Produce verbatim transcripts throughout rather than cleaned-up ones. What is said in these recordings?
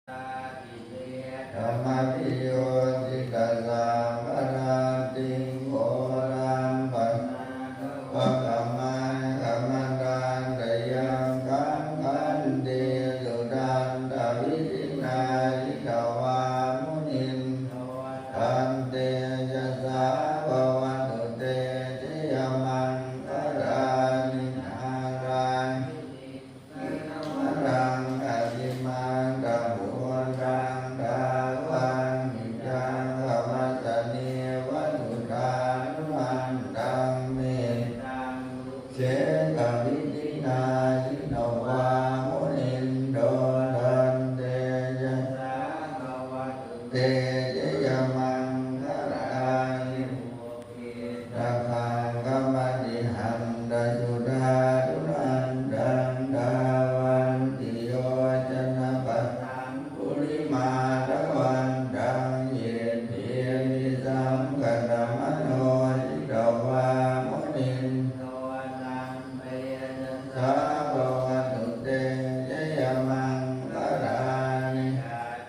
Saṅghamabhiyujjhitasabbarattiṃ ghorampanāḷavakamakkhamathaddhayakkhaṃ khantīsudantavidhinā jitavā munindo tantejasā bhavatu te jayamaṅgalāni. Nārāyamhi sīdamalaṃ atimattabhūtaṃ dāvaggicakkamasanīva sudāruṇantaṃ mettambusekavidhinā jitavā munindo tantejasā bhavatu te jayamaṅgalāni. Ukkhittakhaggamatihatthasudāruṇantaṃ dhāvantiyojanapathaṅgulimālavantaṃ iddhībhisaṅkhatamano jitavā munindo tantejasā bhavatu te jayamaṅgalāni.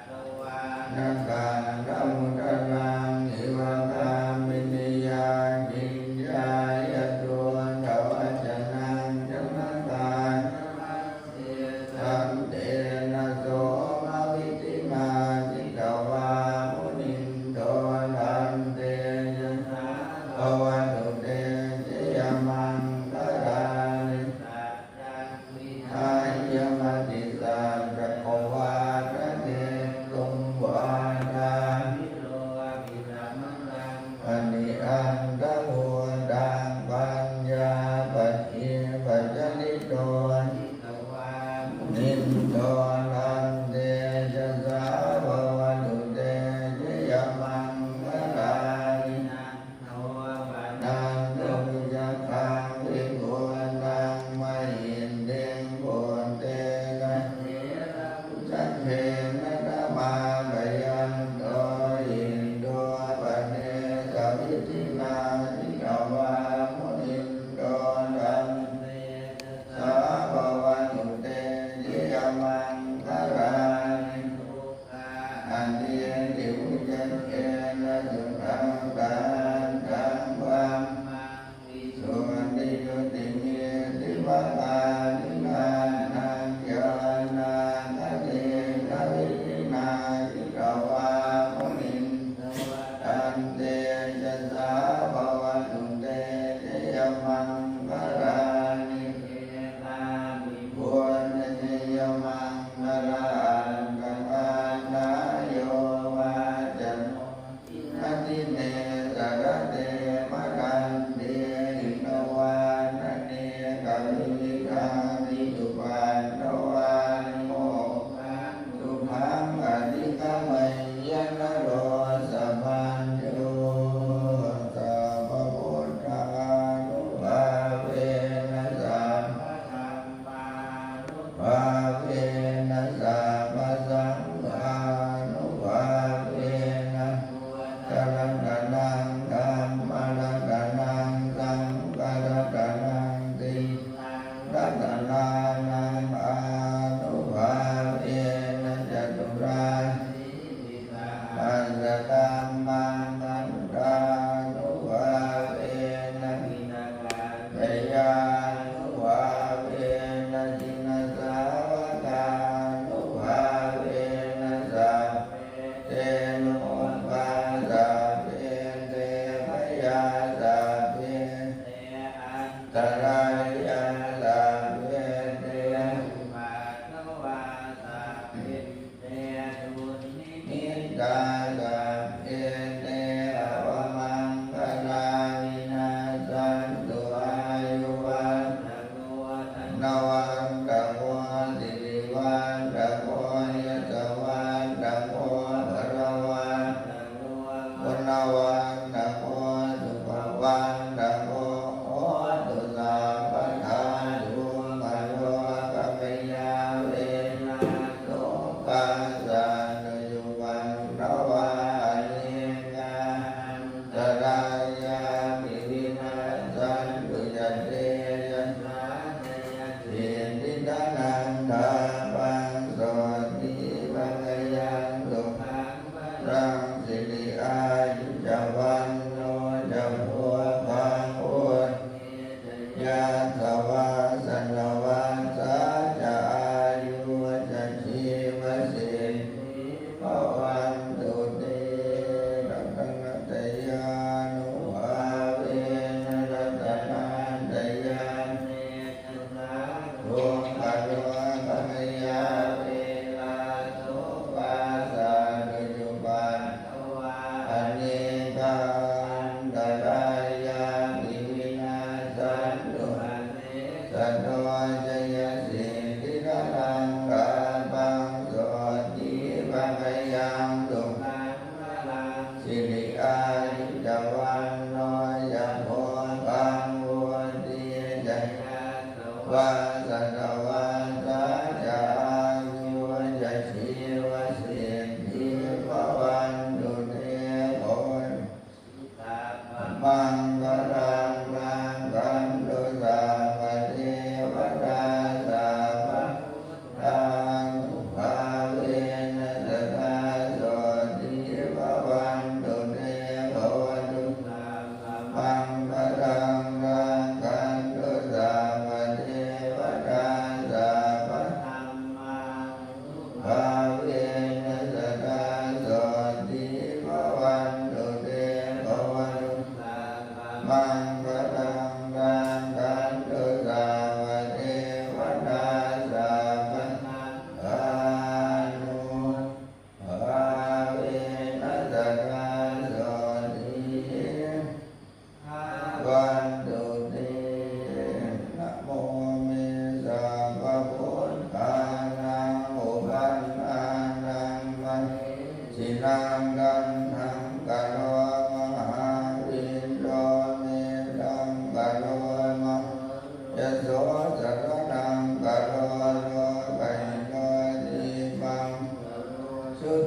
Katvāna kaṭṭhamudaraṃ iva gabbhinīyā ciñcāya duṭṭhavacanaṃ janakāyamajjhe santena somavidhinā jitavā munindo tantejasā bhavatu te jayamaṅgalāni. Saccaṃ vihāya matisaccakavādaketuṃ vādābhiropitamanaṃ atiandhabhūtaṃ paññāpadīpajalito jitavā munindo tantejasā bhavatu te jayamaṅgalāni. Nandopanandabhujagaṃ vibudhaṃ mahiddhiṃ puttena therabhujagena damāpayanto iddhūpadesavidhinā jitavā munindo tantejasā bhavatu te jayamaṅgalāni. Duggāhadiṭṭhibhujagena sudaṭṭhahatthaṃ brahmaṃ visuddhijutimiddhibakābhidhānaṃ ñāṇāgadena vidhinā jitavā munindo tantejasā bhavatu te jayamaṅgalāni. Etāpi buddhajayamaṅgalaaṭṭhagāthā yo vācano dinadine sarate matandī hitvānanekavividhāni cupaddavāni mokkhaṃ sukhaṃ adhigameyya naro sapañño. Sabbabuddhānubhāvena sabbadhammānubhāvena sabbasaṅghānubhāvena buddharatanaṃ dhammaratanaṃ saṅgharatanaṃ tiṇṇaṃ ratanānaṃ ānubhāvena caturāsītisahassadhammaṃ aṭṭhānubhāvena piṭakattayānubhāvena jinasāvakānubhāvena sabbe te rogā sabbe te bhayā sabbe te antarāyā sabbe te upaddavā sabbe te dunnimittā sabbe te avamaṅgalā vinassantu. Āyuvaḍḍhako dhanavaḍḍhako sirivaḍḍhako yasavaḍḍhako balavaḍḍhako guṇavaḍḍhako sukhavaḍḍhako hotu sabbadā. Dukkharogabhayā verā sokā sattu cupaddavā anekā antarāyāpi vinassantu ca tejasā. Jayasiddhi dhanaṃ lābhaṃ sotthi bhāgyaṃ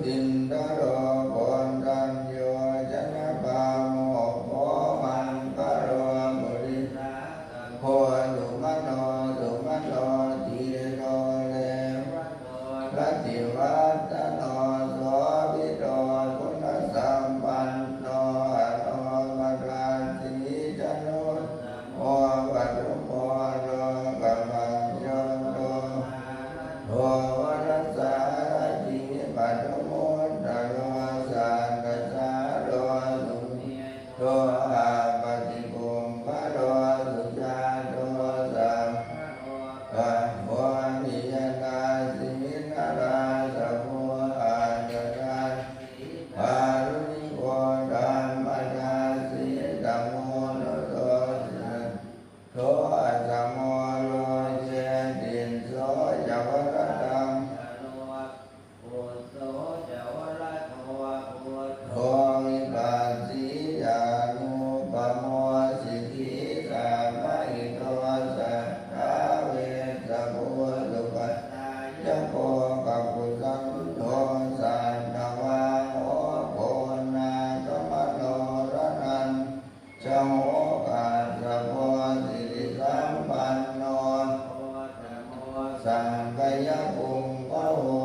Indro Koṇḍañño Janapāmokkho Maṅgalo Purisāsabho Sumano Sumano Dhīro Revato Rativaḍḍhano Sobhito Guṇasampanno Anomadassī Janu Padumo Lokamañño Lomahatto Varasārathī Padumu Taro Satta Sāro Sumedho Appaṭikumbharo Sujato Sabbarogaho Piyadassī Narāsabho Atthadassī Kāruṇiko Dhammadassī Tamonuso Sina Dho Asamo Loke Tisso Ca Varadaṃ Ca Lokusso Ca Varado Buddho Vipassī Ca Anupamo Sikhī Sabbahito Satthā Vessabhū Supaṭṭhāyako Kakusandho Satthavāho Koṇāgamano Raṇañ jaho Kassapo Sirisampanno Gotamo Sakyapuṅgavo.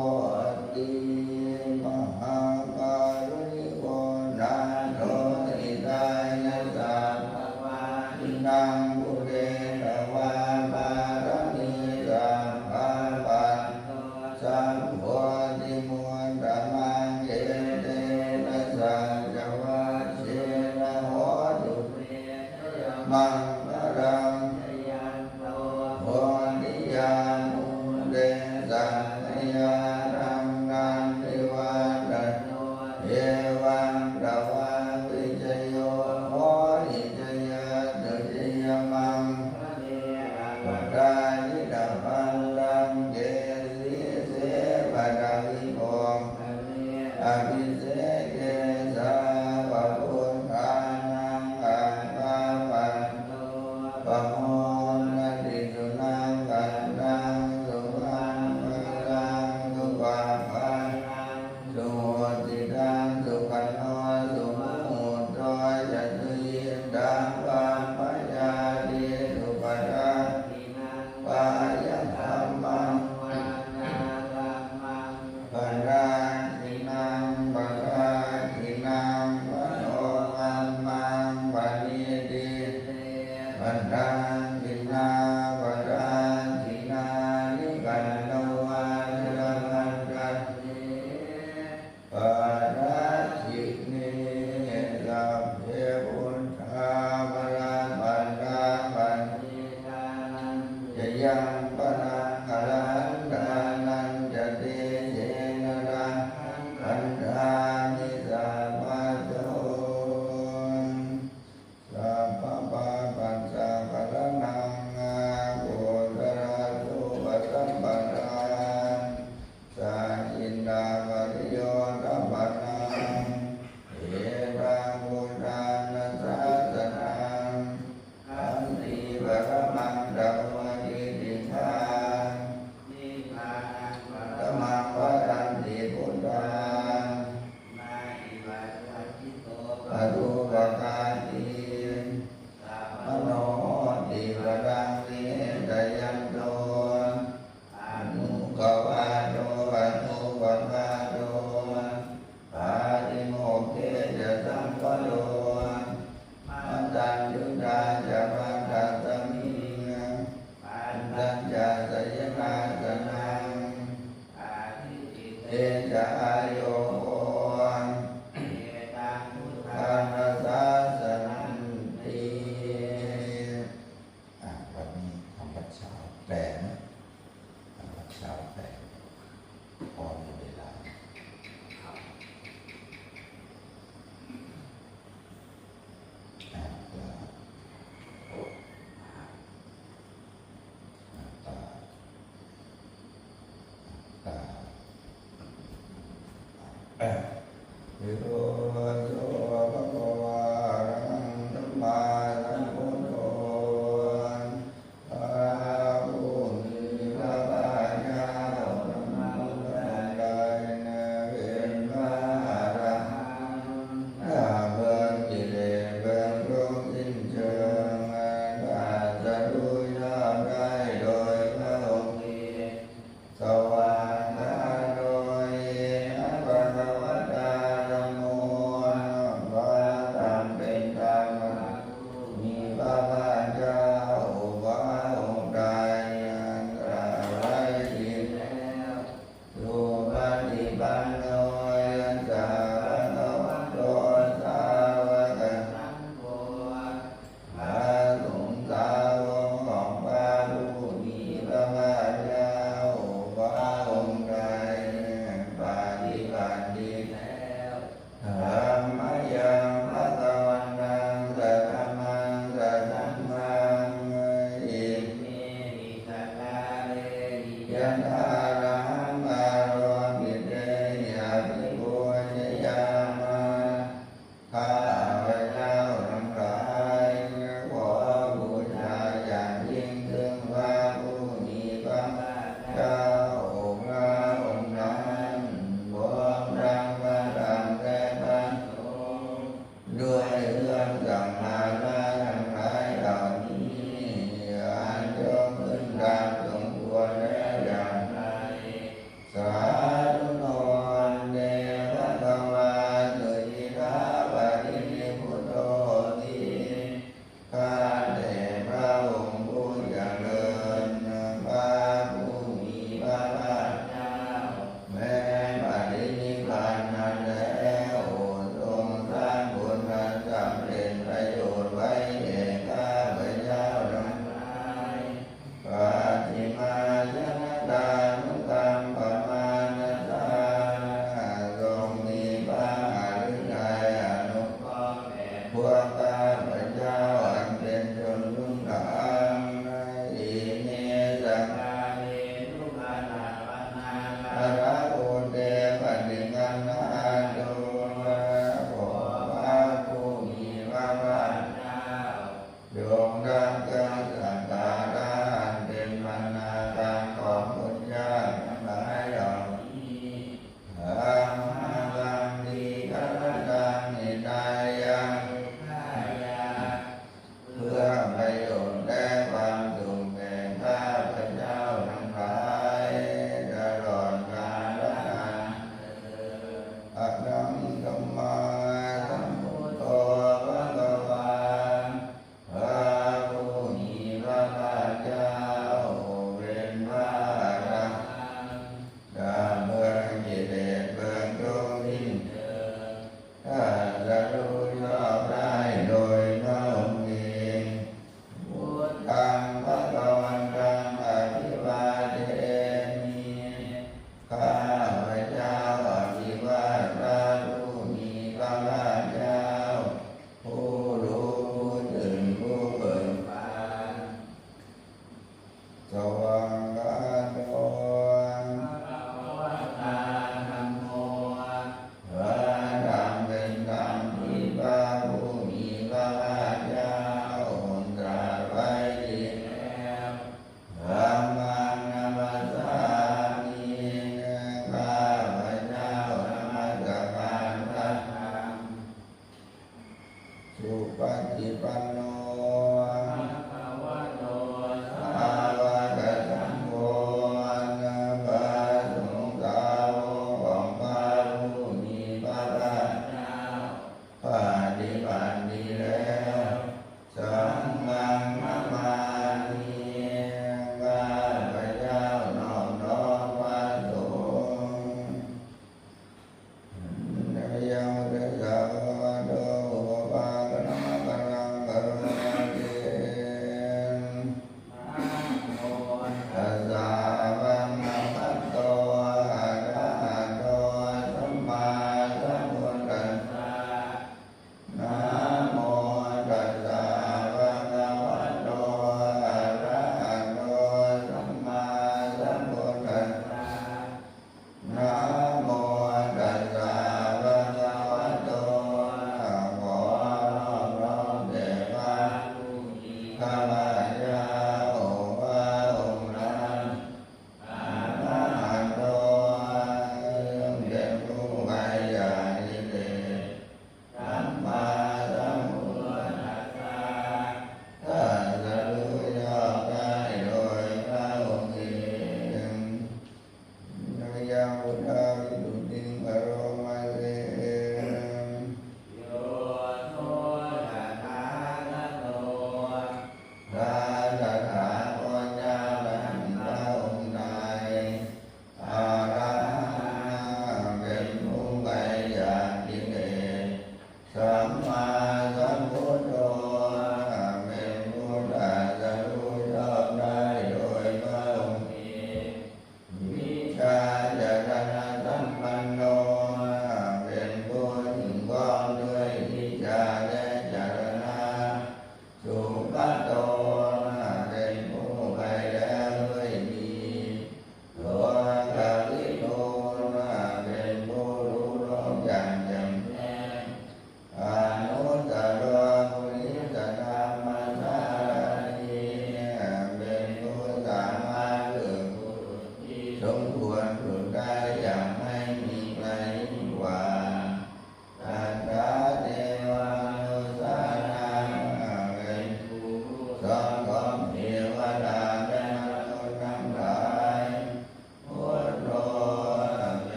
Mahākāruṇiko Nātho Hitāya Sabbapāṇinaṃ Pūretvā Pāramī Sabbā Patto Sambodhimuttamaṃ Etena Saccavajjena Hotu Te Jayamaṅgalaṃ. Jayanto Bodhiyā Mūle Sakyānaṃ Nandivaḍḍhano Evaṃ Tvaṃ Vijayo Hohi Jayassu Jayamaṅgale Aparājitapallaṅke Sīse Paṭhavipokkhare Abhiseke Sabbabuddhānaṃ Aggappatto Pamodati. Sunakkhattaṃ Sumaṅgalaṃ Supabhātaṃ Suhuṭṭhitaṃ Sukhaṇo Sumuhutto Ca Suyiṭṭhaṃ Brahmacārisu Padakkhiṇaṃ Kāyakammaṃ Vācākammaṃ Padakkhiṇaṃ Padakkhiṇaṃ Manokammaṃ Paṇidhī Te Padakkhiṇā Padakkhiṇāni Katvāna Labhantatthe Padakkhiṇe. Sabbe Buddhā Balappattā Paccekānañca Yaṃ Balaṃ Arahantānañca Tejena Rakkhaṃ Bandhāmi Sabbaso. Sabbapāpassa karaṇaṃ Kusalassupasādā Sacchikappariyodapanaṃ Etaṃ Buddhāna Sāsanaṃ Khantīparamantavoti Dīghā Nibbānaṃ Paṭhamaṃ Vadanti Buddhā Mahipajjhito Parūpakā Ti Sammano Hoti Padaṃ Me Jayanto Anuggavādo Anupaghāto Pātimokkhe Ca Saṅkharo Matandutā Ca Bhaddasmiṃ Pantañca Sayanāsanaṃ Adhiṭṭhite Ca Āyoho Etaṃ Buddhāna Sāsananti. อ่ะ วันนี้ทำวัดเช้าแปดนะ ทำวัดเช้าแปด พอมีเวลา อ่ะ Yo so bhagavā arahaṃ sammāsambuddho bhagavāti. Bhagavā yāva tammanussandāye na vena Namo tassa bhagavato sāvakasaṅgho. พระสงฆ์สาวกของพระผู้มีพระภาคเจ้า พระองค์ใดปฏิบัติดีแล้ว Dhammayaṃ bhagavantaṃ sadhammaṃ sasaṅghaṃ imehi sakkārehi yathārahaṃ āropitehi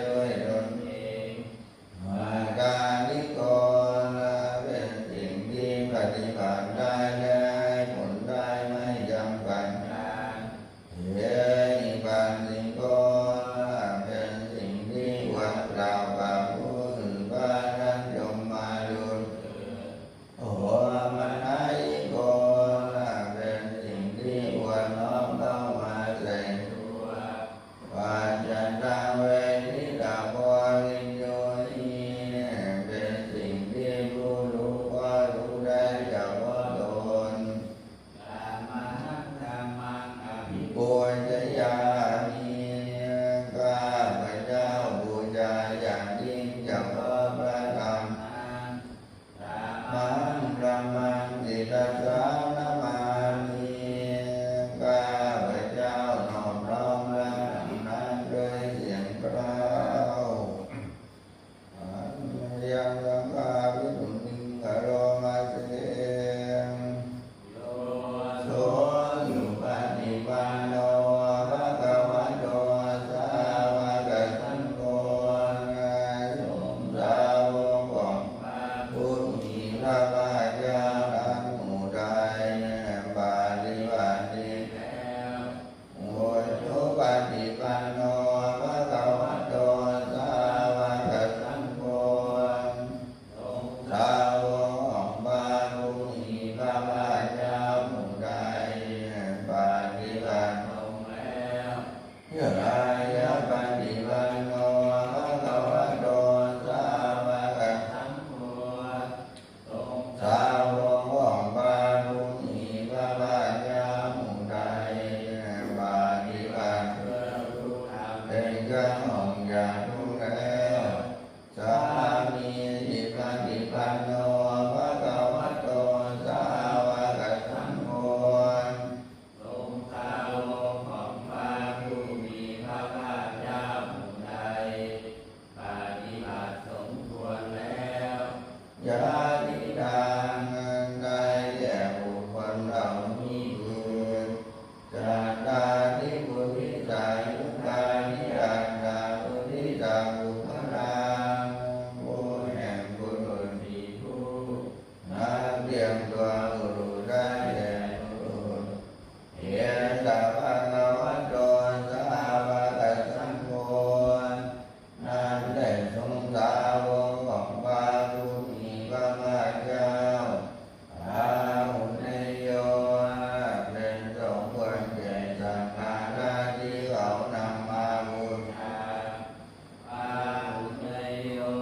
ด้วยตนเอง akāliko เป็นสิ่งที่ปฏิบัติได้และให้ผลได้ไม่จำกัดการ ehipassiko เป็นสิ่งที่ควรกล่าวกับผู้อื่นว่าท่านจงมาดูเถิด opanayiko เป็นสิ่งที่ควรน้อมเข้ามาใส่ตัว paccattaṃ veditabbo viññūhi เป็นสิ่งที่ผู้รู้ก็รู้ได้เฉพาะตน kammaṃ dhammaṃ abhipūjayāmi ข้าพเจ้าบูชาอย่างยิ่งเฉพาะพระธรรมนั้น dhammaṃ dhammaṃ sirasā namāmi ข้าพเจ้านอบน้อมพระธรรมนั้นด้วยเสียงกล้าว yaṃ saṅghābhisuddhiṃ karoma se yo supaṭipanno bhagavato sāvakasaṅgho สงฆ์สาวกของพระผู้มีพระภาคเจ้านั้นหมู่ใดปฏิบัติดีแล้ว ujupaṭipanno bhagavato sāvakasaṅgho สงฆ์สาวกของพระผู้มีพระภาคเจ้าหมู่ใดปฏิบัติตรงแล้ว ñāyapaṭipanno bhagavato sāvakasaṅgho สงฆ์สาวกของพระผู้มีพระภาคเจ้าหมู่ใดปฏิบัติเพื่อรู้ธรรมเป็นเครื่องออกจากทุกข์แล้ว sāmīcipaṭipanno bhagavato sāvakasaṅgho สงฆ์สาวกของพระผู้มีพระภาคเจ้าหมู่ใดปฏิบัติสมควรแล้ว yadidaṃ ได้แก่บุคคลเหล่านี้คือ cattāri purisayugāni aṭṭha purisapuggalā ผู้แห่งบุรุษสี่ผู้ นับเรียงตัวบุรุษได้แก่บุรุษ esa bhagavato sāvakasaṅgho นั้นแหละสงฆ์สาวกของพระผู้มีพระภาคเจ้า āhuneyyo เป็นสมควรแก่สักการะที่เขานำมาบูชา āhuneyyo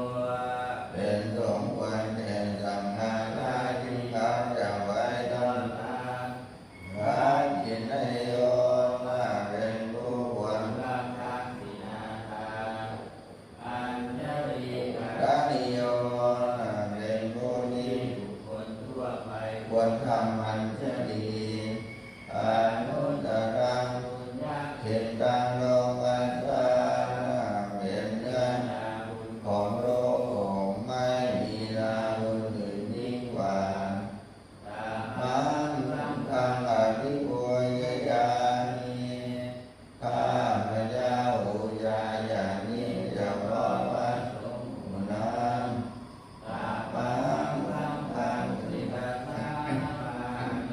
เป็นสมควรแก่สักการะที่เขาจะไว้ต้อนรับ dakkhiṇeyyo เป็นผู้ควรรับทักขิณาทาน añjalikaraṇīyo เป็นผู้ที่บุคคลทั่วไปควรทำอัญชลี anuttaraṃ puññakkhettaṃ lokassa เป็นเนื้อนาบุญของโลก ไม่มีนาบุญอื่นยิ่งกว่า tammaṃ saṅghaṃ abhipūjayāmi ข้าพเจ้าบูชาอย่างนี้เฉพาะพระสงฆ์หมู่นั้น tammaṃ saṅghaṃ sirasā namāmi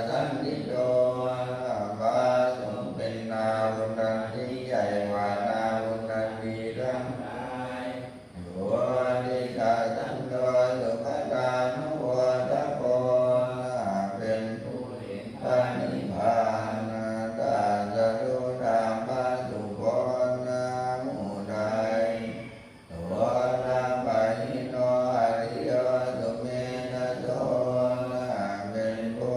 Saṇṭhito พระสงฆ์เป็นนาบุญนาดีใหญ่กว่านาบุญนาดีทั้งหลาย Bodhisattanto sugatānugodako เป็นผู้เห็นพระนิพพาน Tassa suddhā phasuko ผู้ใด Sotapahino ariyo sumedhaso เป็นผู้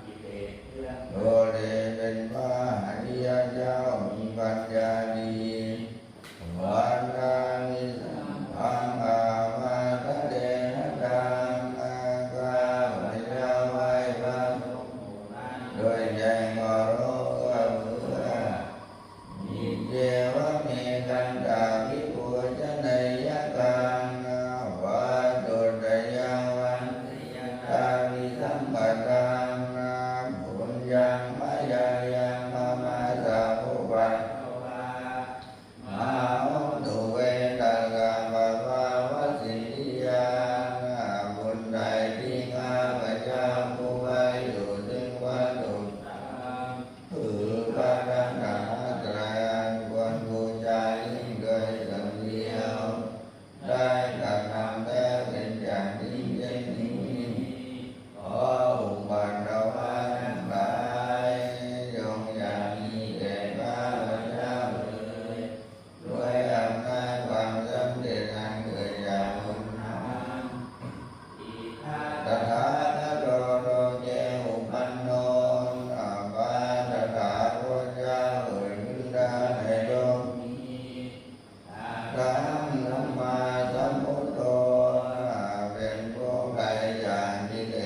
กิเลสเครื่อง โลเลเป็นพระอริยเจ้ามีปัญญาดี Vandāmi sabbaṃ ābādhaparittānaṃ ข้าพเจ้าไหว้พระสงฆ์หมู่นั้น ด้วยใจเคารพเอื้อเฟื้อ Icceva me kanda vibhūsaneyyaṃ vatthuttayaṃ vandeyyathābhisambhataṃ. Puññaṃ mayā yaṃ kammaṃ sabbupaddavā mā hontu ve tassa pabhāvasiddhiyā. บุญใดที่ข้าพเจ้าผู้ไว้อยู่ซึ่งวัตถุสาม คือพระรัตนตรัยอันควรบูชายิ่งโดยส่วนเดียว ได้กระทำแล้วเป็นอย่างยิ่งเช่นนี้ ขออุปัทวะทั้งหลาย จงอย่ามีแก่ข้าพเจ้าเลย ด้วยอำนาจความสำเร็จอันเกิดจากบุญนั้น Tathāgato loke upanno พระตถาคตเจ้าเกิดขึ้นแล้วในโลกนี้ Arahaṃ sammāsambuddho เป็นผู้ไกลจากกิเล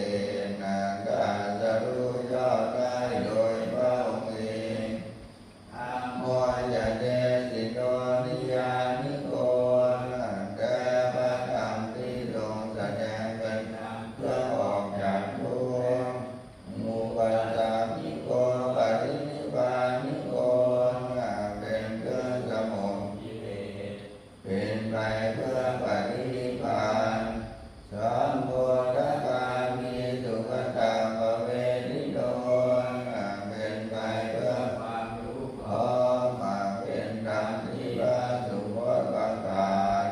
ส Tassa รู้ชอบได้โดยพระองค์เอง Dhammo ca desito niyyāniko และพระธรรมที่ทรงแสดงเป็นธรรมเพื่อออกจากทุกข์ Uppasaṅkhamiko parinibbāniko เป็นเครื่องสงบกิเลส เป็นไปเพื่อปรินิพพาน Sambodhagāmī sugatappavedito เป็นไปเพื่อความรู้พร้อม เป็นดังที่พระสุคตประกาศ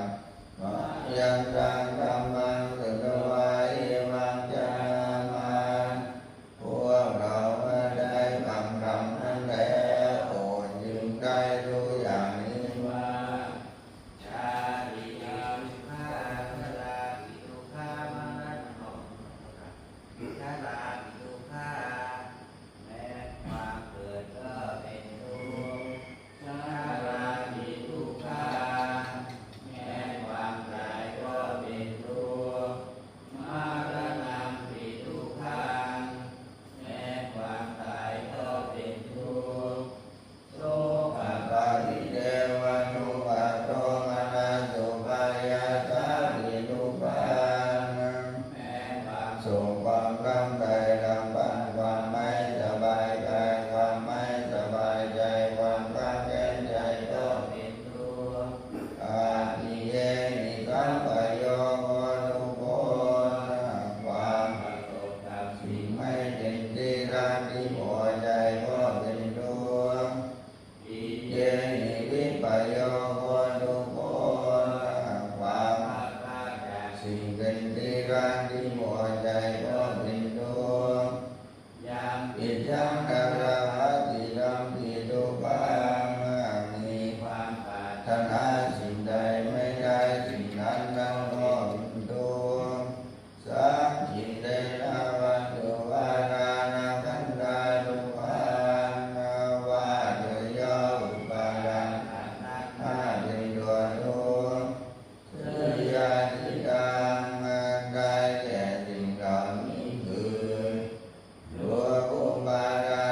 Mayantaṃ dhammaṃ sutvā evaṃ jānāma พวกเราเมื่อได้ฟังธรรมนั้นแล้ว จึงได้รู้อย่างนี้ว่า Jātiyā dukkhā, jarāpi dukkhā, maraṇaṃ, jarāpi dukkhā แม้ความเกิดก็เป็นทุกข์ Jarāpi dukkhā แม้ความตายก็เป็นทุกข์ Maraṇampi dukkhaṃ แม้ความตายก็เป็นทุกข์ Sokaparidevanuppadomanassupāyāsāpi dukkhaṃ แม้ความโศกความคร่ำไคร่รำพัน ความไม่สบายกาย ความไม่สบายใจ ความคับแค้นใจก็เป็นทุกข์ Atiyehi sampayogo dukkho ความประสบกับสิ่งไม่เป็นที่รักที่พอใจก็เป็นทุกข์ Iyehi vippayogo dukkho ความพลาดพลาดจากสิ่งเป็นที่รักที่พอใจก็เป็นทุกข์ Yampicchaṃ na lभate tampi dukkhaṃ มีความปรารถนาสิ่งใดไม่ได้สิ่งนั้น นั้นก็เป็นทุกข์ Saṅkhittena vantuṃ vā nānākhandhā dukkhā ว่าโดยย่ออุปาทานขันธ์ทั้งห้าเป็นตัวทุกข์ Seyyathīdaṃ ได้แก่สิ่งเหล่านี้คือ Dukkhuppādā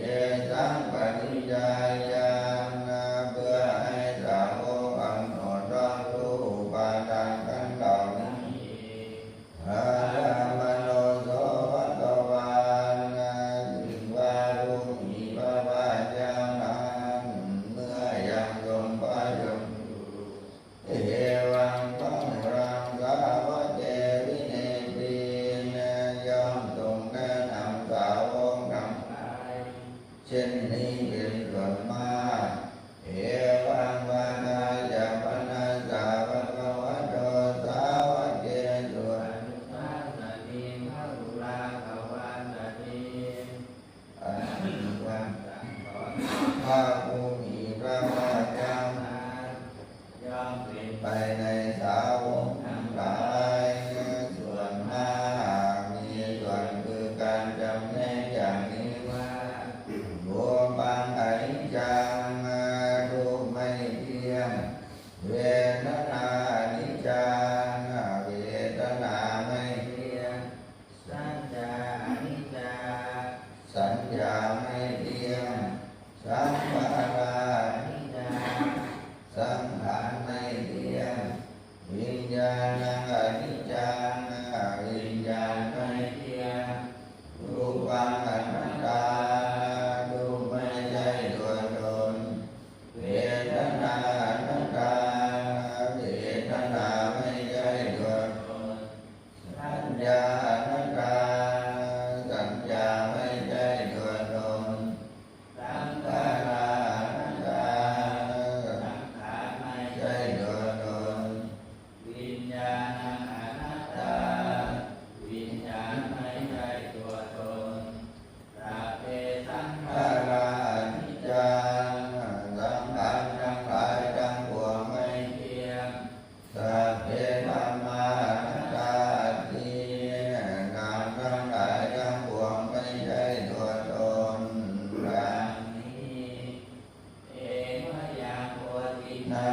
Tesaṃ paṭiccayaṃ เพื่อให้สาวกกำหนดรอบรู้อุปาทานขันธ์เหล่านั้น Paramāṇo so bhagavā จึงว่าผู้มีพระภาคเจ้านั้น เมื่อยังทรงพระชนม์อยู่ Evaṃ ṭhānaṃ sāvake vineyyāmi ย่อมทรงแนะนำสาวกทั้งหลาย เช่นนี้เป็นส่วนมาก Evaṃ vādāya bhaṇassa bhagavato sāvakesu anussāsati bahulā bhagavato อันว่าพระผู้มีพระภาคเจ้านั้นย่อมเป็นไปในสาวกทั้งหลาย ส่วนมากมีส่วนคือการจำแนกอย่างนี้ว่า Rūpaṃ aniccaṃ รูปไม่เที่ยง Vedanā aniccā เวทนาไม่เที่ยง Saññā aniccā สัญญาไม่เที่ยง Saṅkhārā aniccā สังขารไม่เที่ยง Viññāṇaṃ aniccaṃ วิญญาณไม่เที่ยง Rūpaṃ anattā รูปไม่ใช่ตัวตน Vedanā anattā เวทนาไม่ใช่ตัวตน Saññā anattā สัญญาไม่ใช่ตัวตน Saṅkhārā anattā สังขารไม่ใช่ตัวตน Viññāṇaṃ anattā วิญญาณไม่ใช่ตัวตน Sabbe saṅkhārā aniccā สังขารทั้งหลายทั้งปวงไม่เที่ยง Sabbe dhammānattāti ธรรมทั้งหลายทั้งปวงไม่ใช่ตัวตน ดังนี้ Evayaṃ koṭinā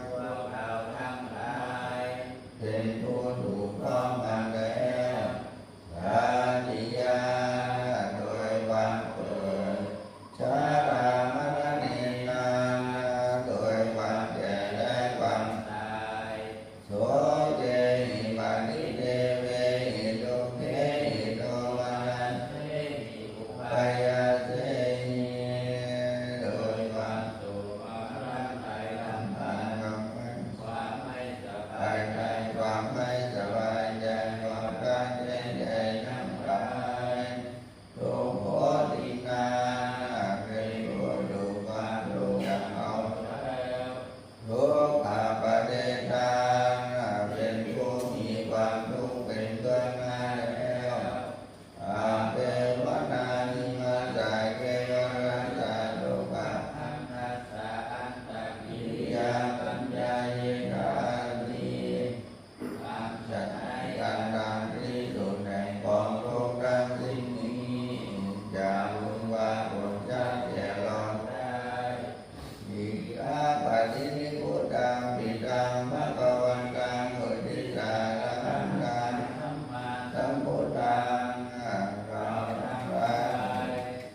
พวกเราทั้งหลาย เป็นผู้ถูกต้องกันแล้ว Jātiyā โดยความเกิด Jarāmaraṇena โดยความแก่และความตาย Sokehi paridevehi dukkhehi domanassehi upāyāsehi โดยความโศกความร่ำไรรำพัน ความไม่สบายใจ ความไม่สบายใจ ความขัดแย้งใจทั้งหลาย Dukkhoṭinā เป็นผู้ถูกความทุกข์อย่างเอาแล้ว Dukkhaparidevaṃ เป็นผู้มีความทุกข์เป็นเบื้องหน้าแล้ว Appeva nānīma sakkeva rājā dukkhakkhandhassa antakiriyā paññāyikāti. อันฉะนั้นการดังที่สุดแห่งกองทุกข์ทั้งสิ้นนี้ จะพึงปรากฏชัดแก่เราได้ Iddhā paṭinibbutampi taṃ bhagavantaṃ uddissa bhagavantaṃ sammāsambuddhaṃ เราทั้งหลาย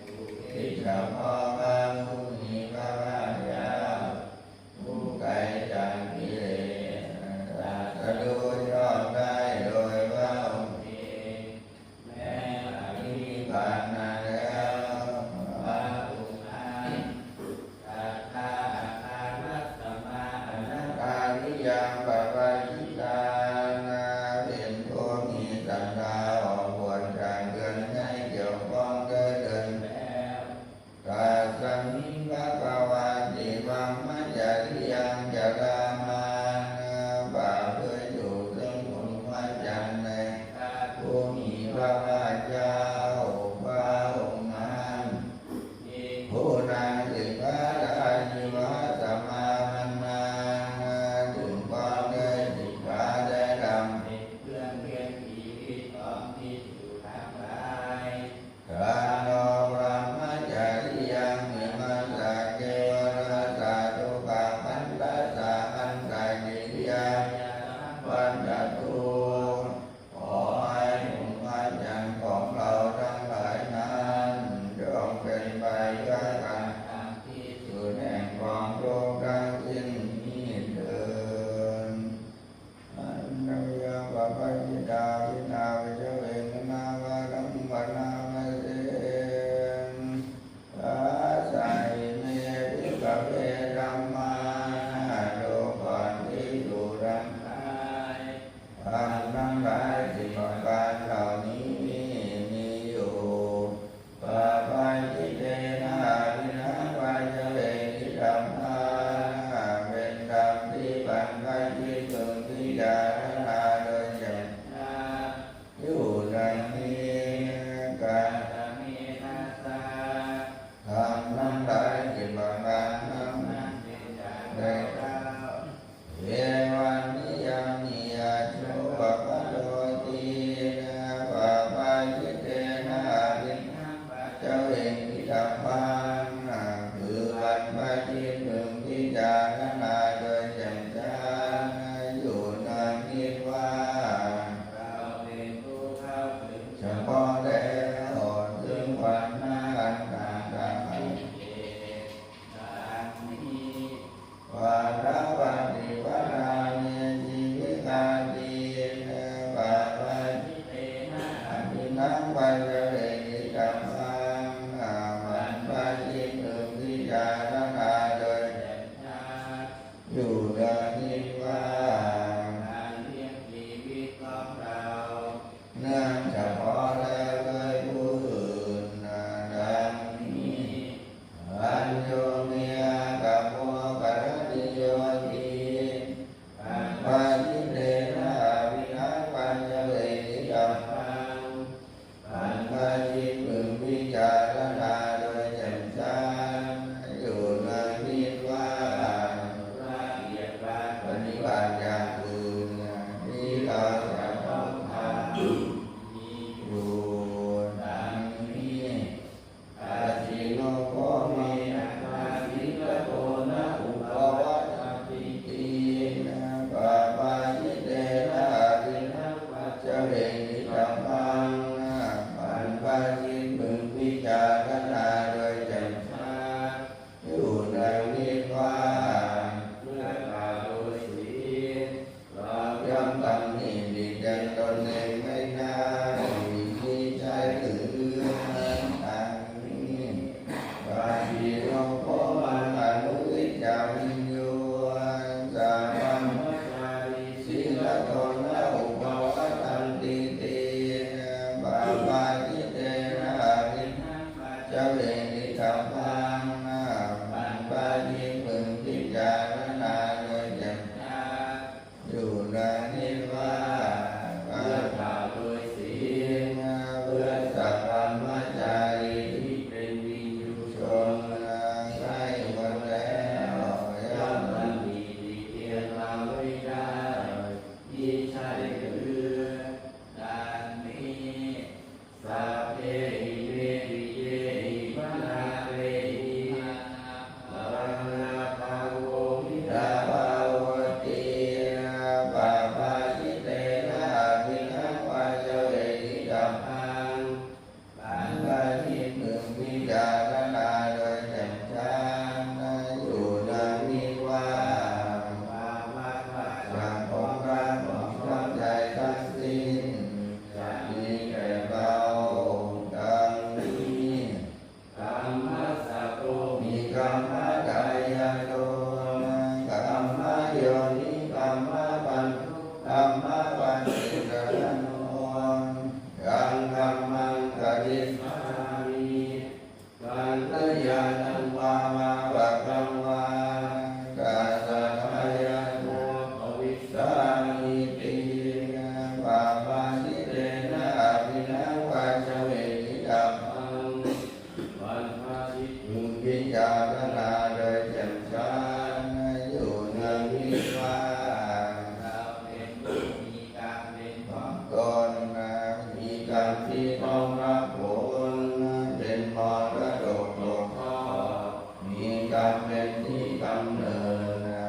อุทิศเฉพาะพระผู้มีพระภาคเจ้า ผู้ไกลจากกิเลส ตรัสรู้ชอบได้โดยพระองค์เอง แม้ปรินิพพานนานแล้ว พระองค์นั้น Sadā akālasmā anakāliyaṃ pavajjitvā เป็นผู้มีศรัทธาออกบวชจากเรือนให้เกี่ยวข้องด้วยเรือนแล้ว Tasmiṃ bhagavā brahmacariyaṃ carāma ประพฤติอยู่ซึ่งพรหมจรรย์ในพระผู้มีพระภาคเจ้า Bā ปัจเจเวกขิตาภัง บรรพชิตพึงพิจารณาโดยแจ่มชัด อยู่เนืองนิดว่า การเลี้ยงชีวิตของเรา เนื่องเฉพาะแล้วด้วยผู้อื่น ดังนี้ Aññāṇañca bho karaniyoti, pabbājitena abhiṇhaṃ paccavekkhitabbhaṃ. บรรพชิตพึงพิจารณาโดยแจ่มชัด อยู่เนืองนิดว่า ละเอียดการปฏิบัติอย่างอื่นที่เราจะต้องทำมีอยู่ดังนี้ Ajjino bho me aṇḍasīlato na uppavaṭṭantīti, pabbājitena abhiṇhaṃ paccavekkhitabbhaṃ. บรรพชิตพึงพิจารณาโดยแจ่มชัด อยู่เนืองนิดว่า เมื่อกล่าวโดยศีล เราย่อมตำหนิติเตียนตนเองไม่ได้ มิใช่หรือ ดังนี้ Ajjino bho maṃ anuviññāviññū, sabrahmacārīsīlato na uppavaṭṭantīti, pabbājitena abhiṇhaṃ paccavekkhitabbhaṃ. บรรพชิตพึงพิจารณาโดยแจ่มชัด อยู่เนืองนิดว่า เมื่อกล่าวโดยศีล เพื่อสัพพะมจารีที่เป็นวิญญูชน ใคร่ควรแล้ว ย่อมตำหนิติเตียนเราไม่ได้ มิใช่หรือ ดังนี้ Sabbehi me piyehi manāpehi, maranāparo vidhā bhavoti, pabbājitena abhiṇhaṃ paccavekkhitabbhaṃ. บรรพชิตพึงพิจารณาโดยแจ่มชัด อยู่เนืองนิดว่า ความรักของรักของชอบใจทั้งสิ้น จะมีแก่เราดังนี้ Kammassakomhi kammadāyādo, kammayoni kammabandhu, kammapaṭisaraṇo, yaṃ kammaṃ karissāmi, kalyāṇaṃ vā pāpakaṃ vā, tassa dāyādo bhavissāmīti, pabbājitena abhiṇhaṃ paccavekkhitabbhaṃ. บรรพชิตพึงพิจารณาโดยแจ่มชัด อยู่เนืองนิดว่า เราเป็นผู้มีกรรมเป็นของตน มีกรรมที่ต้องรับผล เป็นมรดกตกทอด มีกรรมเป็นที่กำเนิ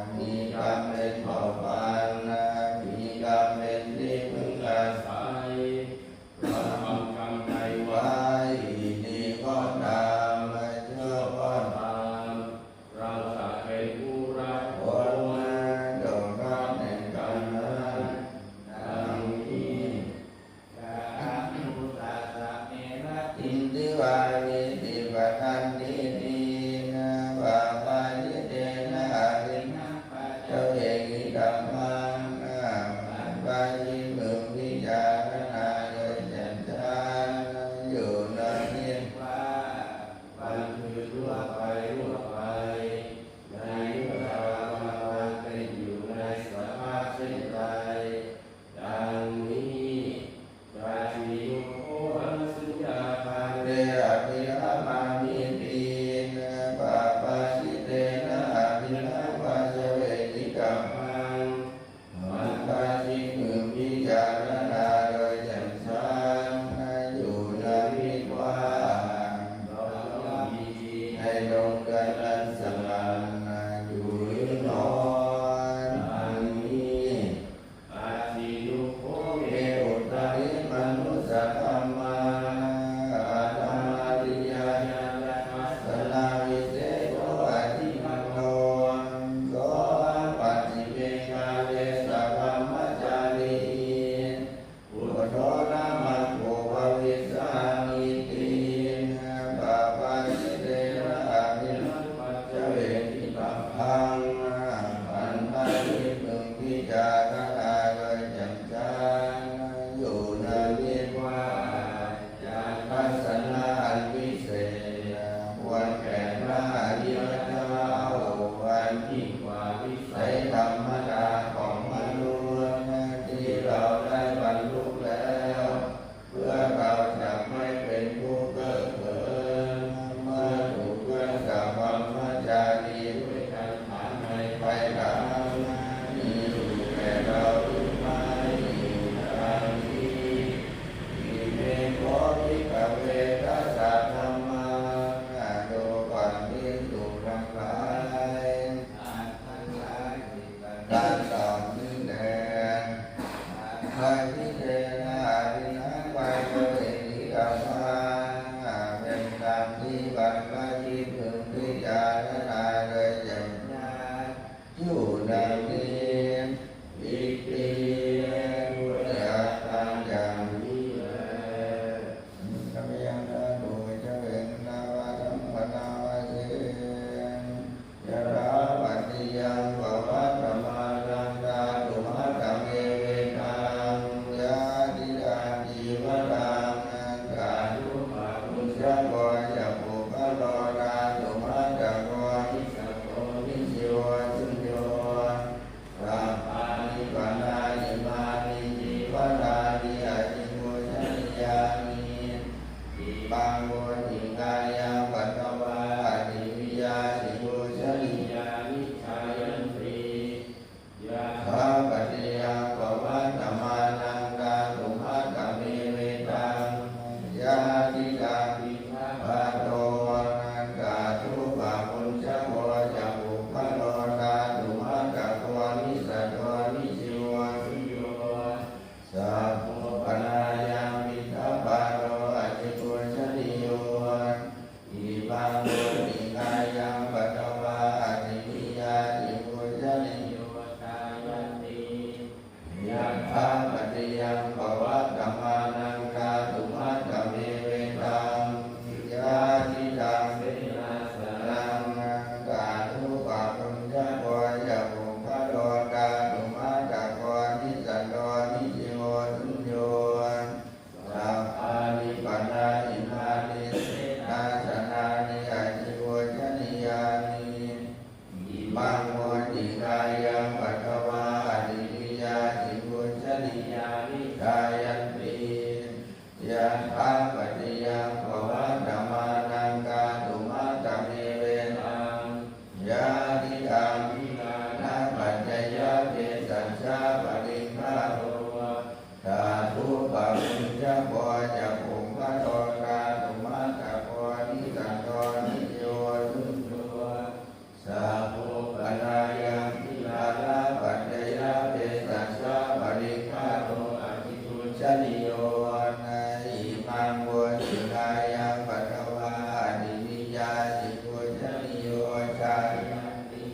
ด มีกรรมเป็นเผ่าพันธุ์ มีกรรมเป็นที่พึ่งอาศัย เราทำกรรมใดไว้ ดีก็ตาม ชั่วก็ตาม เราจะเป็นผู้รับผล จงรับแห่งกรรมนั้น ดังนี้ Kāhāmuttassa me rattiṃ divā vītiyā paṭipadantīti, pabbājitena abhiṇhaṃ paccavekkhitabbhaṃ. บรรพชิตพึงพิจารณาโดยแจ่มชัด อยู่เนืองนิดว่า วันคืนล่วงไปล่วงไป ในเมื่อเรากำลังเป็นอยู่ในสภาพเช่นใด ดังนี้ Rājino bho haṃsuṃ yābhāve abhiramāmīti, Yadidaṃ piṇḍapāto anantāthupabhuñjako ca puggalo dhātumattako nissatto nijjīvo suñño. Sabbo panāyaṃ piṇḍapāto ācikkhujjhaniyo. Imaṃ muttikāyaṃ patvā ādiyā ācikkhujjhaniyo jāyati. Yathāpaccayaṃ pavattamānaṃ dhātumattamevetaṃ. Yadidaṃ senāsanaṃ anantāthupabhuñjako ca puggalo dhātumattako nissatto nijjīvo suñño. Sabbāni pana imāni senāsanāni ācikkhujjhanīyāni. Imaṃ muttikāyaṃ patvā ādiyā ācikkhujjhanīyāni jāyanti. Yathāpaccayaṃ pavattamānaṃ dhātumattamevetaṃ. Yadidaṃ gilānapaccayabhesajjaparikkhāro dhātupabhuñjako ca puggalo dhātumattako nissatto nijjīvo suñño. Sabbo panāyaṃ gilānapaccayabhesajjaparikkhāro ācikkhujjhaniyo. Imaṃ muttikāyaṃ patvā ādiyā ācikkhujjhaniyo jāyanti.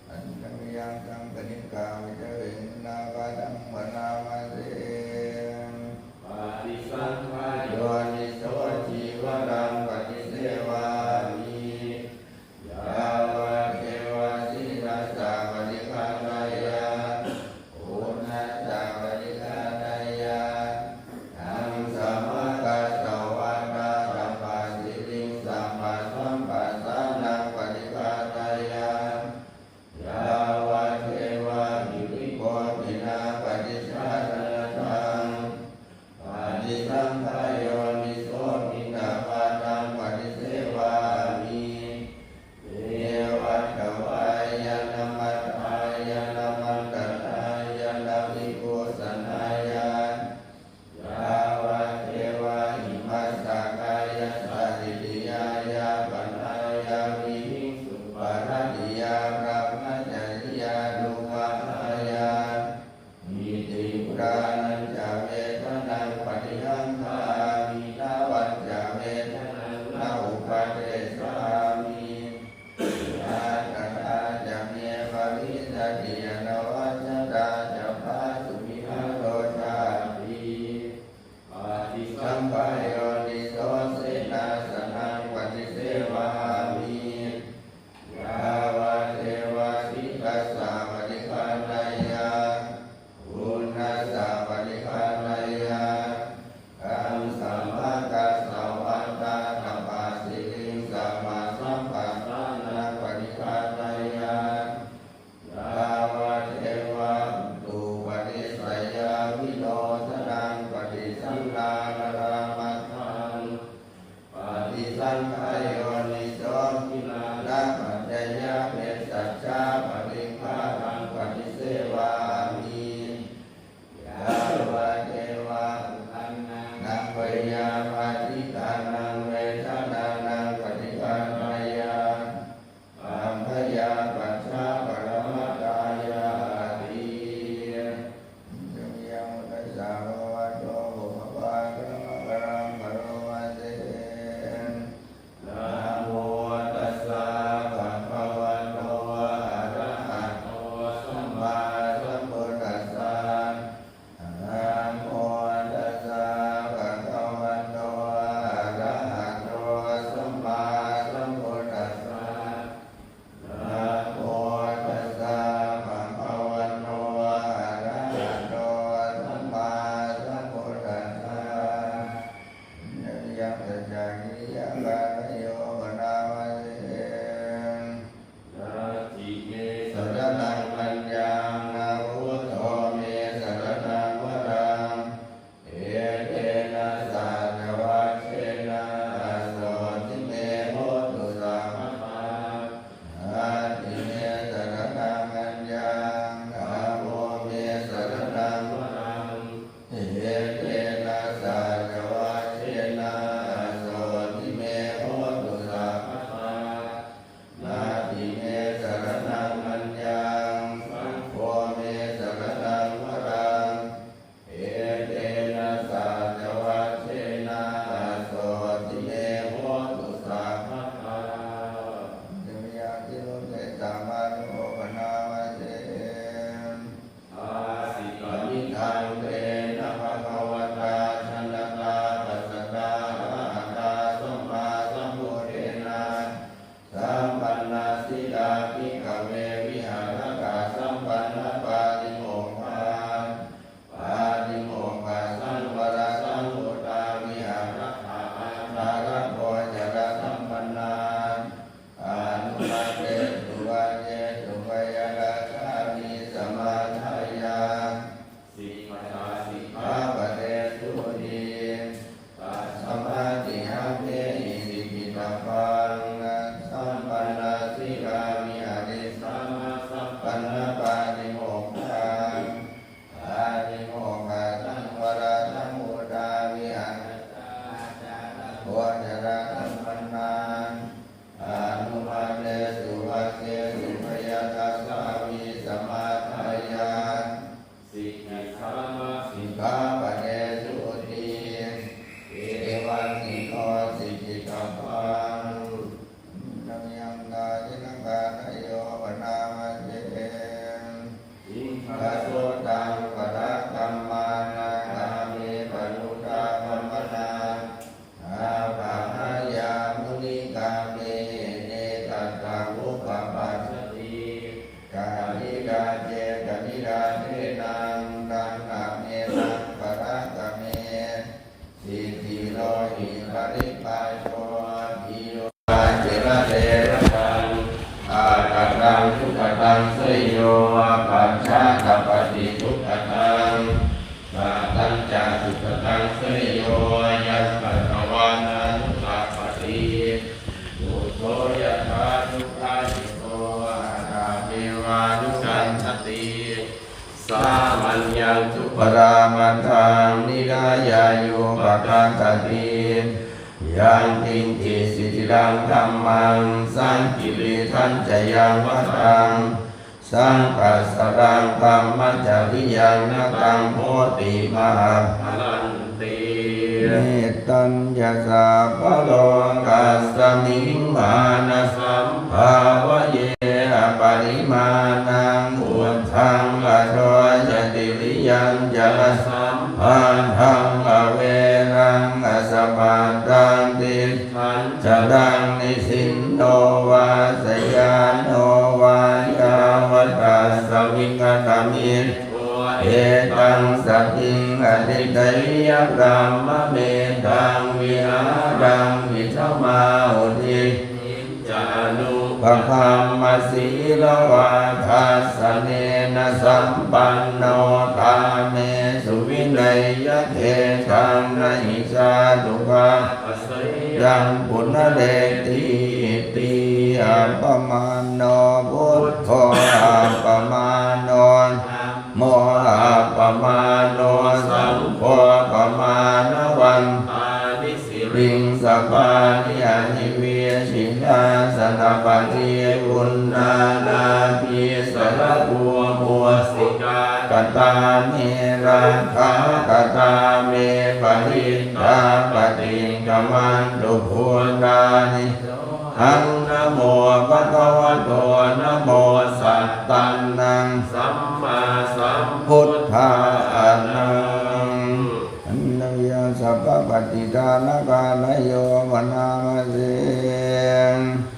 Handa mayaṃ saṅghatikā vicareṇā padaṃ bhaṇāma se. Paṭisaṅkhā yoniso cīvaraṃ paṭisevāmi. Yāvadeva sīlassa paṭighātāya, ūṇhassa paṭighātāya, dhammacakkaṃ paṭiggaṇhāya, saṅghassāna paṭighātāya, yāvadeva hirikopinapaṭicchādanatthaṃ. Paṭisaṅkhā yoniso piṇḍapātaṃ paṭisevāmi. Pevatvāya na matthāya na maṇḍanāya na vibhūsanāya, yāvadeva imassa kāyassa ṭhitiyā yāpanāya vihiṃsuparatiyā brahmacariyānuggahāya iti purāṇañca vedanaṃ paṭihaṅkhāmi navañca vedanaṃ na uppādessāmi. Yātrā ca me bhavissati anavajjatā ca phāsuvihāro cāti. Paṭisaṅkhā yoniso senāsanaṃ paṭisevāmi. Yāvadeva sīlassa paṭighātāya, ūṇhassa paṭighātāya, dhammacakkaṃ paṭiggaṇhāya, yāvadeva utuparissayavinodanaṃ paṭisallānārāmatthaṃ. Paṭisaṅkhā yoniso gilānapaccayabhesajjaparikkhāraṃ paṭisevāmi. Yāvadeva uṇhānaṃ byābādhikānaṃ vedanānaṃ paṭighātāya, saṅkhāya paccaparamatāyāti. Yaṃ buddhassa bhagavato pubbabhāgasmiṃ sākkhātaṃ karoma se. Namo tassa bhagavato arahato sammāsambuddhassa. Namo tassa bhagavato arahato sammāsambuddhassa. Namo tassa bhagavato arahato sammāsambuddhassa. Yaṃ saccakiriyamaṅgalayo bhaṇāma se. Natthi me saraṇaṃ aññaṃ, na buddho me saraṇaṃ varaṃ. Etena saccavajjena sotthi me hotu sabbadā. Natthi me saraṇaṃ aññaṃ, dhammo me saraṇaṃ varaṃ. Etena saccavajjena Ocarādamanā anumannesu vaggesu bhayadassāvī samādāya sikkhāma- sikkhāpadesūti. Evaṃ diṭṭho sikkhitabbaṃ. Handa mayaṃ dākkhinakārayo bhaṇāma se. Imaṃ so taṃ bhadrakkammaṃ nāgā vepaluddhā brāhmaṇā nappahāya munikāpihi. Te tattha upapajjati kaligaje kaligajenaṃ taṃ khamesaṃ bhadrakkamesīti. Lohitaripajjotiyuva ciradevatāṃ āgataṃ sugataṃ seyyo pacchā tapati dukkhataṃ. Katañca sugataṃ seyyo yatthatvānānukampati buddho yathāyugayo attamevānukampati. Sāmaññaṃ dubbalaṃ maṅgaṃ niyyānāya upakappati. Yaṅkiñci sthiraṃ dhammaṃ saṅkiliṭṭhañca yaṃ vataṃ saṅghāsaraṃ brahmacariyaṃ na taṃ hoti mahappalanti. Mettañca sabbalokasmiṃ mānasambhāvaye aparimāṇaṃ uddhaṃ adho ca tiriyañca asambādhaṃ averaṃ asapattaṃ. Tiṭṭhañcaraṃ nisinno vā sayāno vā yāvatassa vigatamiddho etaṃ satiṃ adhiṭṭheyya brahmametaṃ vihāraṃ idhamāhu. Diṭṭhiñca anupagamma sīlavā dassanena sampanno kāmesu vineyya gedhaṃ na hi jātu gabbhaseyyaṃ punaretīti. Appamāṇo buddho appamāṇo dhammo appamāṇo saṅgho pamāṇavantāni siriṃsapāni ahi vicchikā janapatī uṇṇānābhī sarabū mūsikā. Katā me rakkhā katā me parittā paṭikkamantu bhūtāni. Sohaṃ namo bhagavato namo sattannaṃ sammāsambuddhānaṃ. Handa mayaṃ sabbapattidānakārayo bhaṇāma se.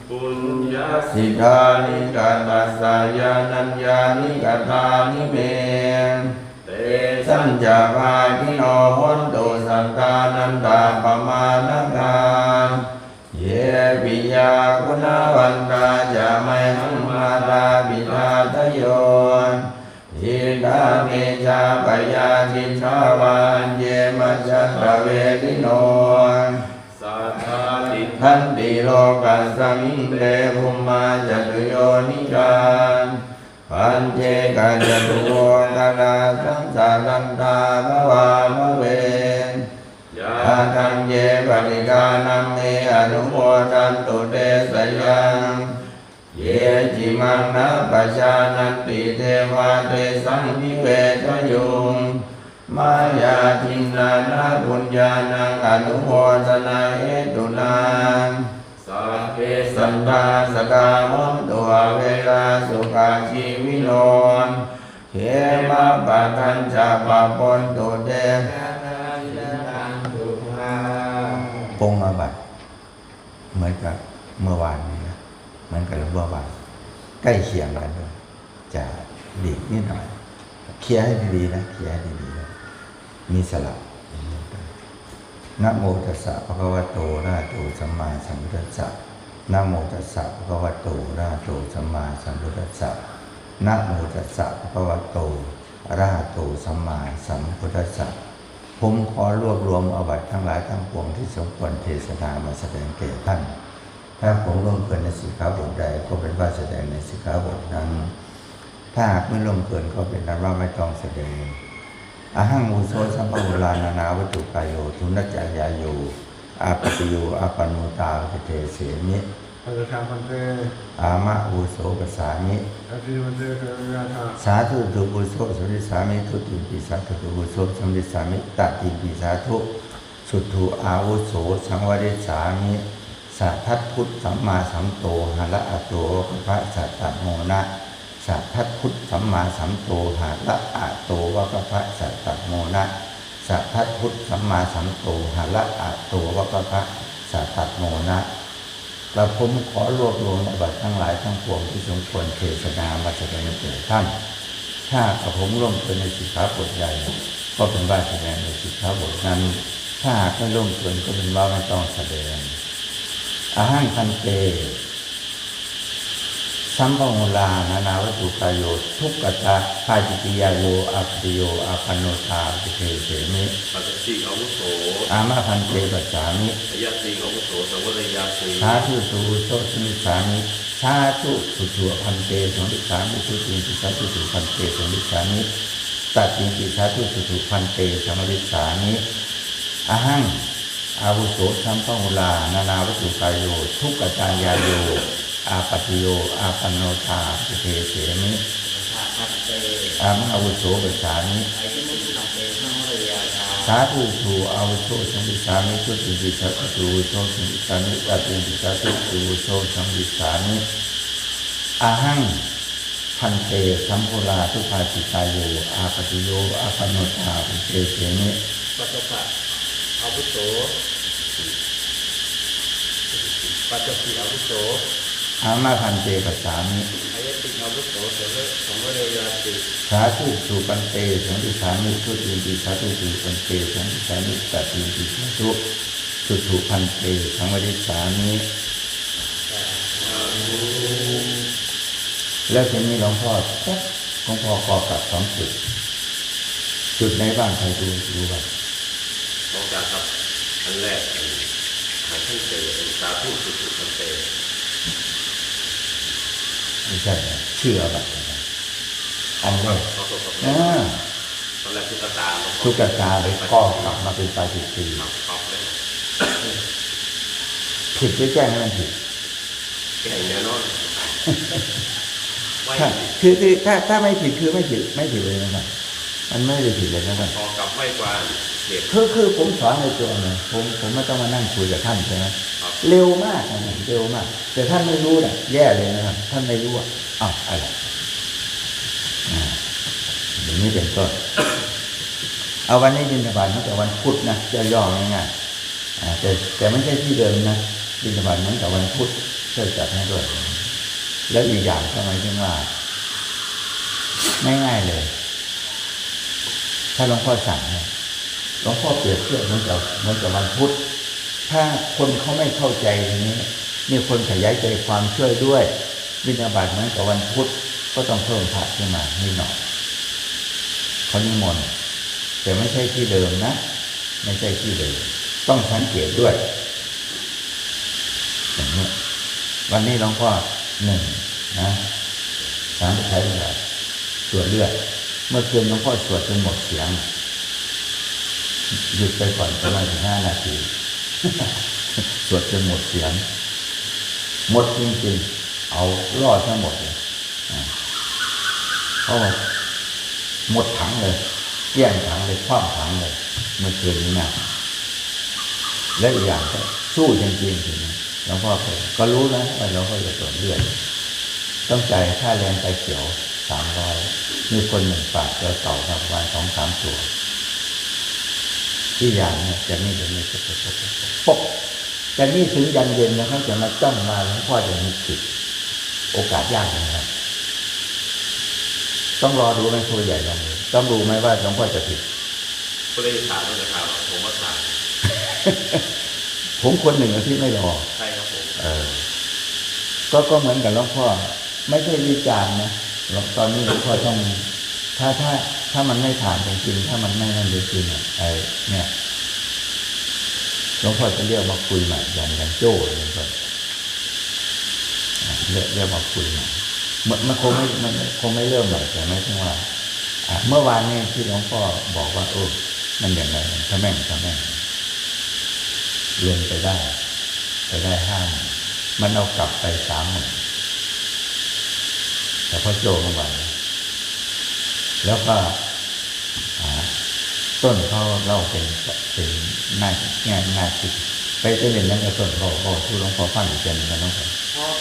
Puññassidāni katassa yānaññāni katāni me. Tesañca bhāgino hontu sattānantappamāṇakā. Ye piyā guṇavantā ca mayhaṃ mātāpitādayo. Khiḍḍā me jātyā khiḍḍāva aññe majjhattavedino. Sadā tiṭṭhanti lokasmiṃ te bhummā catuyyonikā. Pañcekacatuvokārā saṃsarattā bhavābhave. Yādaññe paṇidhānamme anumodantu te sayaṃ. Ye cimaṃ na pajānanti devā tesaṃ nivedayu. Mayā dinnānapuññānaṃ anumodanāhetunā. Sabbe sattā sadā hontu averā sukhajīvino. Khemappadañca pabhontu te. ปรงอาบัติ เหมือนกับเมื่อวานนี้นะ เหมือนกับเมื่อวาน ใกล้เคียงกันด้วย จะหลีกนิดหน่อย เคลียร์ให้ดีๆนะ เคลียร์ให้ดีๆนะ มีสระ Namo tassa bhagavato arahato sammāsambuddhassa. Namo tassa bhagavato arahato sammāsambuddhassa. Namo tassa bhagavato arahato sammāsambuddhassa. ผมขอรวบรวมอาบัติทั้งหลายทั้งปวงที่สมควรเทศนามาแสดงแก่ท่าน ถ้าผมล่วงเกินในสิกขาบทใด ก็เป็นว่าแสดงในสิกขาบทนั้น ถ้าหากไม่ล่วงเกิน ก็เป็นอันว่าไม่ต้องแสดง Ahaṃ ujjhosambhavū nānāvatthukāyo thuṇhaccayayo āpattiyo āpanno tā paṭiṭṭhesemi. Paccassaṃ bhante. Āma āvuso passāmi. Tatiyampi bhante, saṅghaṃ vihāraṃ. Sādhu, dutiyampi āvuso samādissāmi. Dutiyampi sādhu, dutiyampi āvuso samādissāmi. Tatiyampi sādhu, suddhu āvuso saṃvarissāmi. Sādhu, sammāsambuddho hara ato vakkhappassattamona. Sādhu, sammāsambuddho hara ato vakkhappassattamona. Sādhu, sammāsambuddho hara ato vakkhappassattamona. กระผมขอรวบรวมอาบัติทั้งหลายทั้งปวงที่สมควรเทศนามาแสดงแก่ท่าน ถ้าหากกระผมล่วงเกินในสิกขาบทใด ก็เป็นว่าแสดงในสิกขาบทนั้น ถ้าหากไม่ล่วงเกินก็เป็นว่าไม่ต้องแสดง Ahaṃ bhante sambahulā nānāvatthukāyo duggāhadiṭṭhiyāyo āpattiyo āpanno tā paṭiṭṭhesemi. Paccassi āvuso. Āma bhante passāmi. Tatiyampi āvuso saṃvareyya ti. Sādhu, dutiyampi āvuso samādissāmi. Sādhu, suddhu bhante saṃvarissāmi. Dutiyampi sādhu, suddhu bhante saṃvarissāmi. Tatiyampi sādhu, suddhu bhante saṃvarissāmi. Ahaṃ āvuso sambahulā nānāvatthukāyo duggāhadiṭṭhiyāyo āpattiyo āpanno tā paṭiṭṭhesemi. Āma āvuso passāmi. Sādhu, suddhu āvuso samādissāmi. Dutiyampi sādhu, suddhu āvuso samādissāmi. Tatiyampi sādhu, suddhu āvuso samādissāmi. Ahaṃ bhante sambahulā duggāhadiṭṭhiyāyo āpattiyo āpanno tā paṭiṭṭhesemi. Paccassa āvuso. Paccassi āvuso. Āma bhante passāmi. Tatiyampi āvuso saṃvareyya ti « Sādhu, suddhu bhante saṃvarissāmi. Dutiyampi sādhu, suddhu bhante saṃvarissāmi. Tatiyampi sādhu, suddhu bhante saṃvarissāmi. » แล้วทีนี้หลวงพ่อแป๊บ หลวงพ่อกอกลับสองจุด จุดไหนบ้าง ใครดู รู้บ้าง ของอาจารย์ครับ อันแรก อัน Ahaṃ bhante, อัน Sādhu suddhu bhante ไม่ใช่นะ ชื่ออาบัตินะ อันแรก ขอโทษครับ อ่า ตอนแรก Duggāhadiṭṭhā ครับ Duggāhadiṭṭhā เลย กอกลับมาเป็นปาจิตตีย์ ครับ ครับ เลย ผิด ไปแก้ให้มันผิด แก้แน่นอน ไม่ ถ้า ผิด คือ คือ ถ้า ถ้าไม่ผิด คือไม่ผิด ไม่ผิดเลยนะครับ มันไม่ได้ผิดเลยนะครับ กอกลับไวกว่าเหตุ คือ คือผมสอนในตัวนะ ผม ผมไม่ต้องมานั่งคุยกับท่านใช่ไหม ครับ เร็วมากนะ เร็วมาก แต่ท่านไม่รู้นะ แย่เลยนะครับ ท่านไม่รู้อะ เอ้า อะไร อ่า อย่างนี้เป็นต้น เอาวันนี้บิณฑบาตตั้งแต่วันพุธนะ ย่อๆ ง่ายๆ อ่า แต่ แต่ไม่ใช่ที่เดิมนะ บิณฑบาตเหมือนกับวันพุธ ช่วยจัดให้ด้วย แล้วอีกอย่างทำไมถึงว่า ง่ายๆ เลย ถ้าหลวงพ่อสั่งเนี่ย หลวงพ่อเปรียบเทียบเหมือนกับ เหมือนกับวันพุธ ถ้าคนเขาไม่เข้าใจอย่างนี้ มีคนขยายใจความช่วยด้วย บิณฑบาตเหมือนกับวันพุธ ก็ต้องเพิ่มพระขึ้นมานิดหน่อย เขานิมนต์ แต่ไม่ใช่ที่เดิมนะ ไม่ใช่ที่เดิม ต้องสังเกตด้วย อย่างนี้ วันนี้หลวงพ่อหนึ่งนะ สามไขเลือด ตรวจเลือด เมื่อคืนหลวงพ่อสวดจนหมดเสียง หยุดไปก่อนประมาณสิบห้านาที สวดจนหมดเสียง หมดจริงๆ เอาล่อทั้งหมดเลย อ่า เพราะว่าหมดถังเลย เกลี้ยงถังเลย คว่ำถังเลย เมื่อคืนนี้นะ และอีกอย่างก็สู้จริงๆ ทีนี้ หลวงพ่อก็ ก็รู้นะว่าหลวงพ่อจะตรวจเลือด ต้องจ่ายค่าแรงไฟเขียว สามร้อย มีคนหนึ่งฝากเก่าๆ มาประมาณสองสามตัว ที่อย่างเนี่ย จะนี่ จะนี่ ปก จะนี่ถึงยันเย็นนะครับ จะมาจ้องมา หลวงพ่อจะมีผิด โอกาสยากนะครับ ต้องรอดูไหม ครูใหญ่ลองดู ต้องดูไหมว่าหลวงพ่อจะผิด ก็เลยถามว่าจะถาม ผมว่าถาม ผมคนหนึ่งที่ไม่รอ ใช่ครับผม เออ ก็ ก็เหมือนกับหลวงพ่อ ไม่ใช่วิจารณ์นะ หลวง ตอนนี้หลวงพ่อต้อง ถ้า ถ้า ถ้ามันไม่ผ่านจริงๆ ถ้ามันไม่นั่นจริงๆ อ่ะ ไอ้เนี่ย หลวงพ่อจะเรียกมาคุยใหม่ อย่าง อย่างโจ้เนี่ยก็ อ่ะ เรียก เรียกมาคุยใหม่ มัน มันคงไม่ มันคงไม่เริ่มใหม่ แต่หมายถึงว่า อ่ะ เมื่อวานนี้ที่หลวงพ่อบอกว่า เออ มันอย่างไร มันทะแม่ง ทะแม่ง เรียนไปได้ ไปได้ห้าหมื่น มันเอากลับไปสามหมื่น เฉพาะโจ้เมื่อวานนี้ แล้วก็ อ่า ต้นเขาเล่าเป็น เป็นหน้า แง่ หน้าคิด ไป ไปเรียนนั้นกับต้นเขา เขาชูหลวงพ่อฟังอีกเดือนหนึ่งนะน้อง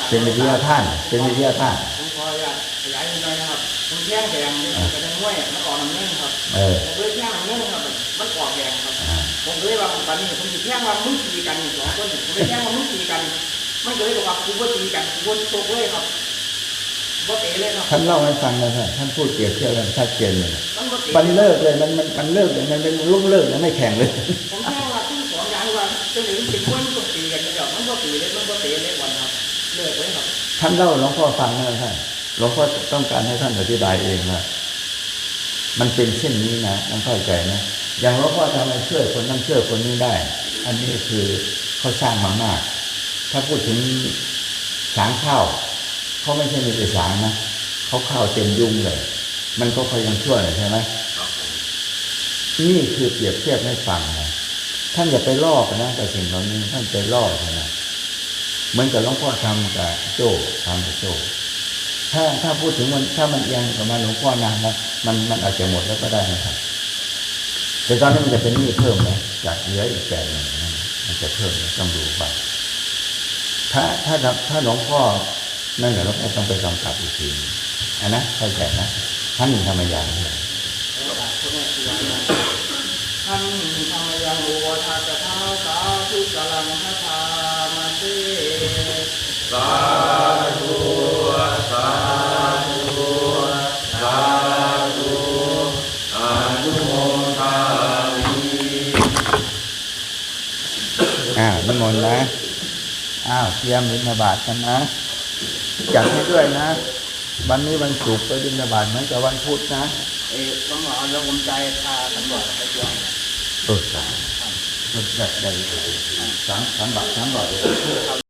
เป็นวิทยาทาน เป็นวิทยาทาน ผมขออนุญาตขยายนิดหน่อยนะครับ ผมแทงแดงเนี่ย อ่า ผมก็แทงห้วย มันออกน้ำเงินครับ เออ ผมเลยแทงน้ำเงินครับ มันออกแดงครับ อ่า ผมก็เลยว่า บัดนี้ผมสิแทงว่ามึงตีกันนี่สองคนนี่ ผมเลยแทงว่ามึงตีกัน มันก็เลยบอกว่า กูบ่ตีกัน กูบ่ชกเลยครับ บ่เตะเลยครับ ท่านเล่าให้ฟังนะท่าน ท่านพูดเปรียบเทียบกันชัดเจนเลยนะ มันบ่เตะ มันเลิกเลย มัน มัน มันเลิกเลย มันเป็นล้มเลิกเลย ไม่แข่งเลย ผมแทงว่าทั้งสองอย่างว่า เจ้าหนึ่งเป็นมวยมันต้องตีกันนะครับ มันบ่ตีเลย มันบ่เตะเลยก่อนครับ เลิกเลยครับ ท่านเล่าให้หลวงพ่อฟังนะท่าน หลวงพ่อต้องการให้ท่านอธิบายเองว่า มันเป็นเช่นนี้นะ ต้องเข้าใจนะ อย่างหลวงพ่อทำไมช่วยคนนั้นช่วยคนนี้ได้ อันนี้คือเขาสร้างมามาก ถ้าพูดถึงสางข้าว เขาไม่ใช่มีแต่สางนะ เขาข้าวเต็มยุ้งเลย มันก็พอยังชั่วหน่อยใช่ไหม ครับผม นี่คือเปรียบเทียบให้ฟังนะ ท่านอย่าไปลอกนะกับสิ่งเหล่านี้ ท่านไปลอกนะ เหมือนกับหลวงพ่อทำกับโจ้ ทำกับโจ้ ถ้า ถ้าพูดถึงมัน ถ้ามันเอียงกลับมาหลวงพ่อนานแล้ว มัน มันอาจจะหมดแล้วก็ได้นะครับ แต่ตอนนี้มันจะเป็นหนี้เพิ่มนะ จากเหลืออีกแปดหมื่นนั่น มันจะเพิ่มนะ ต้องดูไป ถ้า ถ้า ถ้าหลวงพ่อ นั่นแหละ หลวงพ่อต้องไปกำกับอีกทีหนึ่ง อันนะ เข้าใจนะ หันธรรมยัง Handa mayaṃ uvaṭṭhassa, sādhu, sādhu, sādhu, sādhu. อ่า นิมนต์นะ อ้าว เตรียมบิณฑบาตกันนะ จัดให้ด้วยนะ วันนี้วันศุกร์ไปบิณฑบาตเหมือนกับวันพุธนะ เอ๊ะ ต้องรอแล้วผมจ่ายค่าตำรวจไปเที่ยว เออ ได้ ได้ ได้ สาม สามบาท สามบาท